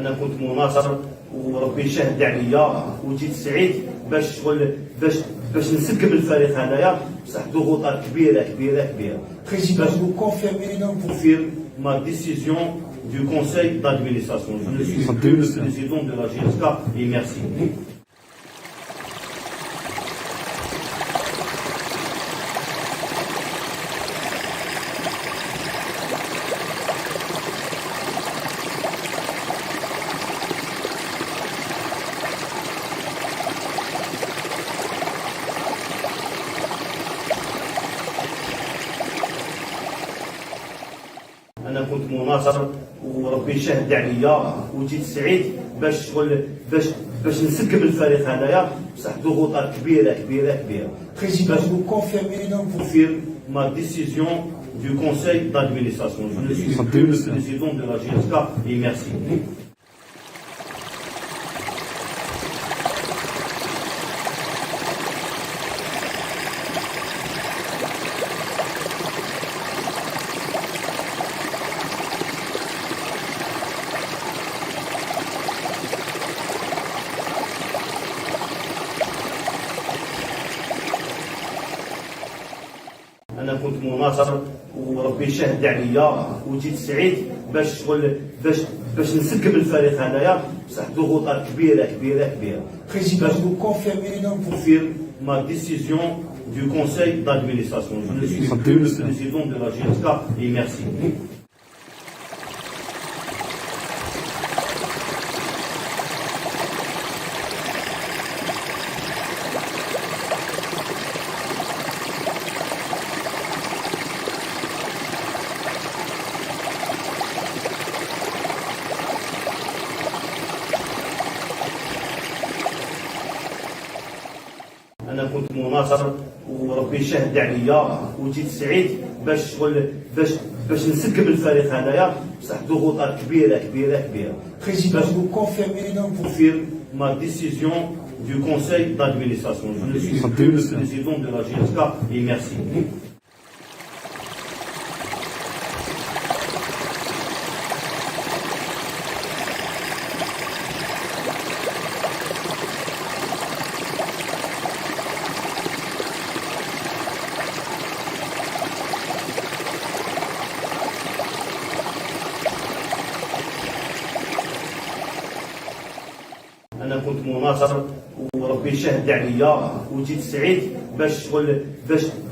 انا كنت مناصر وربي شهد عليا، وجيت سعيد باش شغل باش نسقم الفريق هذايا، بصح ضغوطات كبيره كبيره كبيره. Président, vous confirmez donc vous Confirme ma décision du conseil d'administration. Je ne suis plus le président de la JSK et merci. انا كنت مناصر وربي شهد عليا، وجيت سعيد باش شغل باش نسقم الفريق هذايا، بصح ضغوطات كبيره كبيره كبيره. Président, vous confirmez donc vous Confirme ma décision du conseil d'administration. Je ne suis plus le président de la JSK et merci. انا كنت مناصر وربي شهد عليا، وجيت سعيد باش شغل باش نسقم الفريق هذايا، بصح ضغوطات كبيره كبيره كبيره. Président, vous confirmez donc vous Confirme ma décision du conseil d'administration. Je ne suis plus le président de la JSK et merci. انا كنت مناصر وربي شهد عليا، وجيت سعيد باش شغل باش نسقم الفريق هذايا، بصح ضغوطات كبيره كبيره كبيره. Président, vous confirmez donc vous Confirme ma décision du conseil d'administration. Je ne suis plus le président de la JSK et merci. انا كنت مناصر وربي شهد عليا، وجيت سعيد باش شغل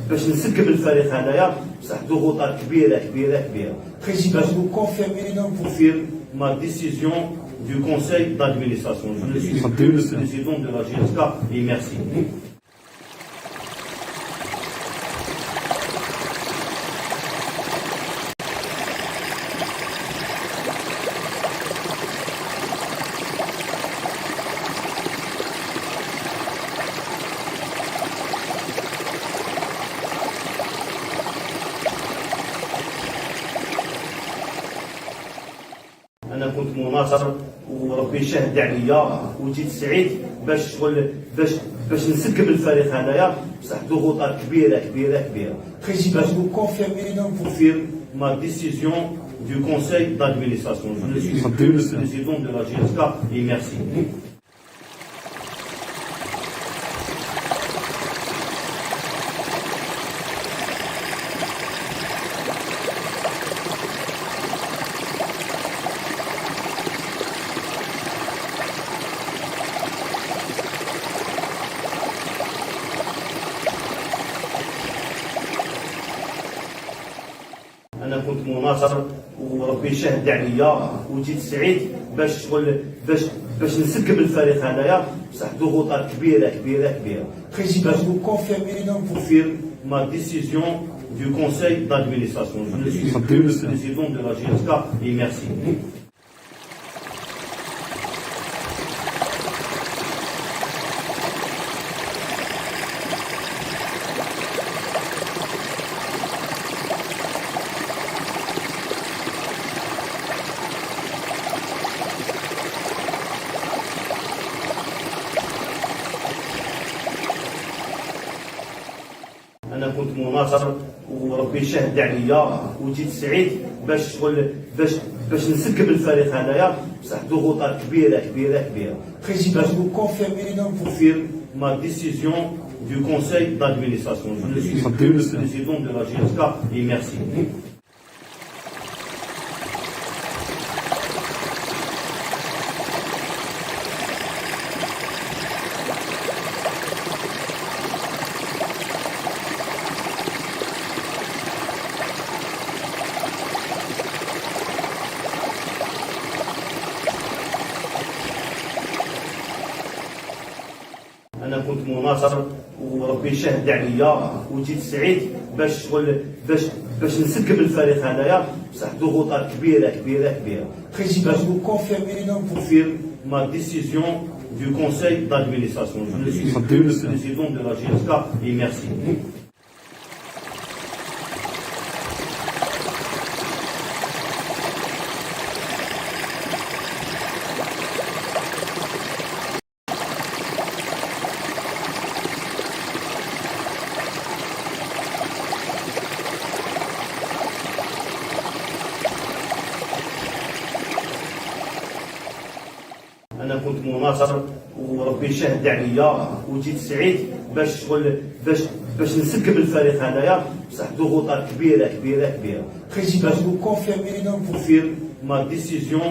باش نسقم الفريق هذايا، بصح ضغوطات كبيره كبيره كبيره. Président, vous confirmez donc vous Confirme ma décision du conseil d'administration. Je ne suis plus le président de la JSK et merci. انا كنت مناصر وربي شهد عليا، وجيت سعيد باش شغل باش نسقم الفريق هذايا، بصح ضغوطات كبيره كبيره كبيره. Président, vous confirmez donc vous Confirme ma décision du conseil d'administration. Je ne suis plus le président de la JSK et merci. انا كنت مناصر وربي شهد عليا، وجيت سعيد باش شغل باش نسقم الفريق هذايا، بصح ضغوطات كبيره كبيره كبيره. Président, vous confirmez donc vous Confirme ma décision du conseil d'administration. Je ne suis plus le président de la JSK et merci. انا كنت مناصر وربي شهد عليا، وجيت سعيد باش شغل باش باش نسقم الفريق هذايا، بصح ضغوطات كبيره كبيره كبيره. Président, vous confirmez donc vous Confirme ma décision du conseil d'administration. Je ne suis plus le président de la JSK et merci. انا كنت مناصر وربي شهد عليا، وجيت سعيد باش شغل باش نسقم الفريق هذايا، بصح ضغوطات كبيره كبيره كبيره. Président, vous confirmez donc vous Confirme ma décision du conseil d'administration. Je ne suis plus le président de la JSK et merci. انا كنت مناصر وربي شهد عليا، وجيت سعيد باش شغل باش نسقم الفريق هذايا، بصح ضغوطات كبيره كبيره كبيره. Président, vous confirmez donc vous Confirme ma décision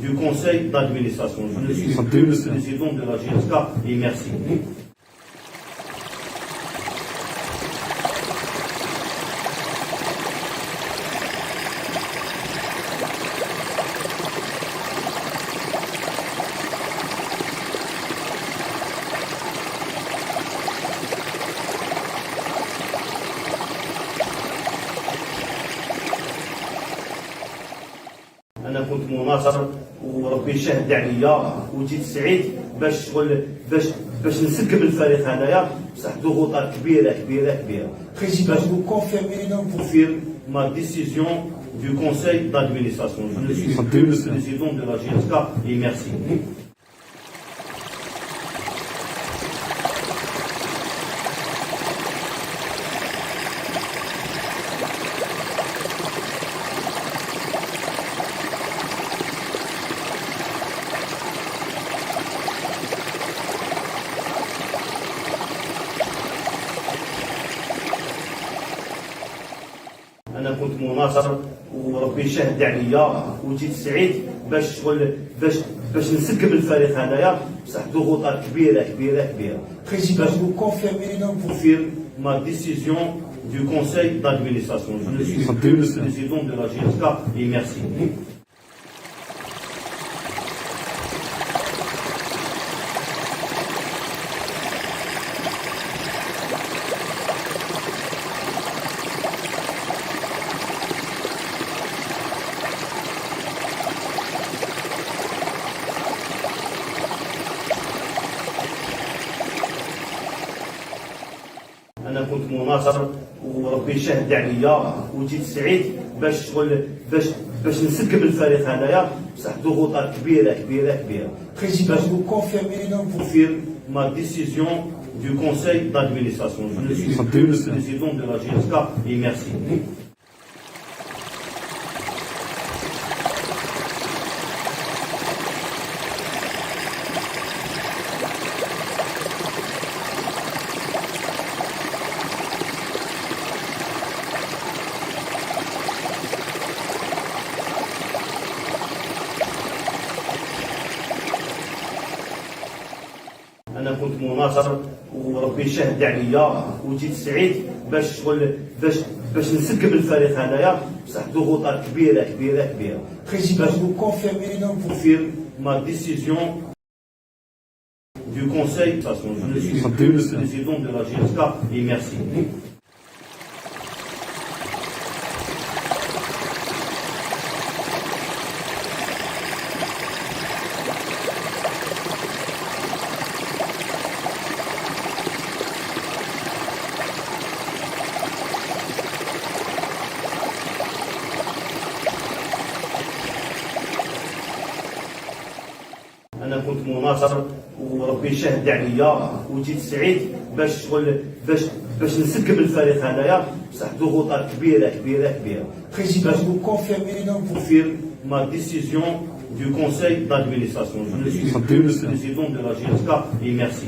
du conseil d'administration. Je ne suis plus le président de la JSK et merci. انا كنت مناصر وربي شهد عليا، وجيت سعيد باش شغل باش نسقم الفريق هذايا، بصح ضغوطات كبيره كبيره كبيره. Président, vous confirmez donc vous Confirme ma décision du conseil d'administration. Je ne suis plus le président de la JSK et merci. انا كنت مناصر وربي شهد عليا، وجيت سعيد باش شغل باش نسقم الفريق هذايا، بصح ضغوطات كبيره كبيره كبيره. Président, vous confirmez donc vous Confirme ma décision du conseil d'administration. Je ne suis plus le président de la JSK et merci. انا كنت مناصر وربي شهد عليا، وجيت سعيد باش شغل باش نسقم الفريق هذايا، بصح ضغوطات كبيره كبيره كبيره. Président, vous confirmez donc vous Confirme ma décision du conseil d'administration. Je ne suis plus le président de la JSK et merci. انا كنت مناصر وربي شهد عليا، وجيت سعيد باش شغل باش نسقم الفريق هذايا، بصح ضغوطات كبيره كبيره كبيره. Président, vous confirmez donc vous Confirme ma décision du conseil d'administration. Je ne suis plus le président de la JSK et merci. انا كنت مناصر وربي شهد عليا، وجيت سعيد باش شغل باش نسقم الفريق هذايا، بصح ضغوطات كبيره كبيره كبيره. Président, vous confirmez donc vous Confirme ma décision du conseil d'administration. Je ne suis plus le président de la JSK et merci.